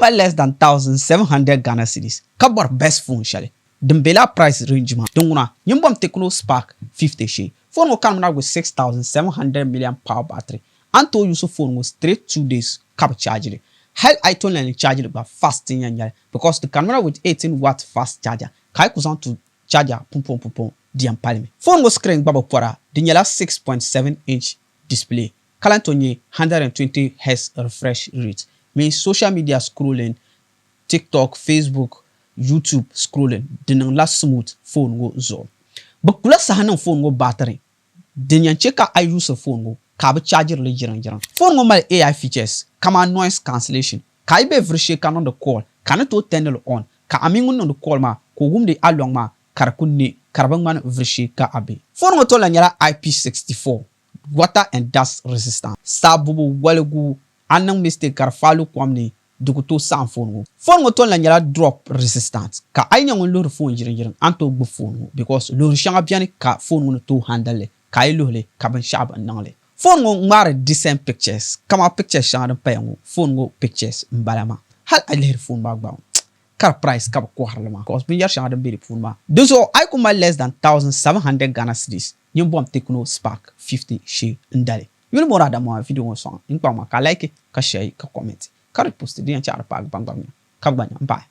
mali less than 1700 Ghana cedis ka bɔri best phone shɛli din be lala price range maa, din ŋuna nyin bom Tecno Spark 50 shee. Phone ŋɔ kanimina with 6700 milliamp power battery. A ni tooi use phone ŋɔ straight 2 days ka bi charge li. Hali a yi tooi lahi charge li gba, fast n yɛn nyɛli because di kanimina with 18 watt fast charger ka a yi ku zaŋ ti charger pumpɔŋ pumpɔŋ, di yɛn palimi. Phone ŋɔ screen gba bi pɔra, di nyɛla 6.7 inch display ka lahi tooi nyɛ 120 Hz refresh rate, means social media scrolling, TikTok, Facebook, YouTube scrolling, di niŋla smooth phone ŋɔ zuɣu. Bi kula saha niŋ phone ŋɔ battery din yɛn chɛ ka a use phone ŋɔ ka a bi charge li jiriŋ jiriŋ. Phone ŋɔ mali AI features kamani noise cancellation, ka a yi be vuri shee ka niŋdi call, ka ni tooi turn li on ka a mini ŋun niŋdi call maa ka o wumdi a lɔŋ maa ka di ku ne ka di bi ŋmani vuri shee ka a be. Phone ŋɔ tooi lahi nyɛla IP64 water and dust resistant. Sabbu waligu, a niŋ mistake ka di faali kom ni, di ku tooi saɣim phone ŋɔ. Phone ŋɔ tooi lahi nyɛla drop resistant, ka a yi nyɛ ŋun luhiri phone jiriŋ jiriŋ, a ni tooi gbubi phone ŋɔ because luhiri shɛŋa beni ka phone ŋɔ ni tooi handle li ka a yi luhili ka binshaɣu bi niŋli. Phone ŋɔ ŋmaari decent pictures kamani pictures shɛŋa din paya ŋɔ. Phone ŋɔ pictures n bala maa. Hali a lihiri phone maa gba, ka di price ka bi kɔhiri li maa because binyɛri shɛŋa din be di puuni maa di zuɣu. A yi ku mali less than 1700 Ghana cedis, nyin bom Tecno Spark 50 shee n dali. Yuli mɔri Adamu video ŋɔ sɔŋ n kpaŋ ma ka like, ka share, ka comment, ka repost. Din yɛn chɛ a di paagi ban gba nya ka bi gba nya n pahi.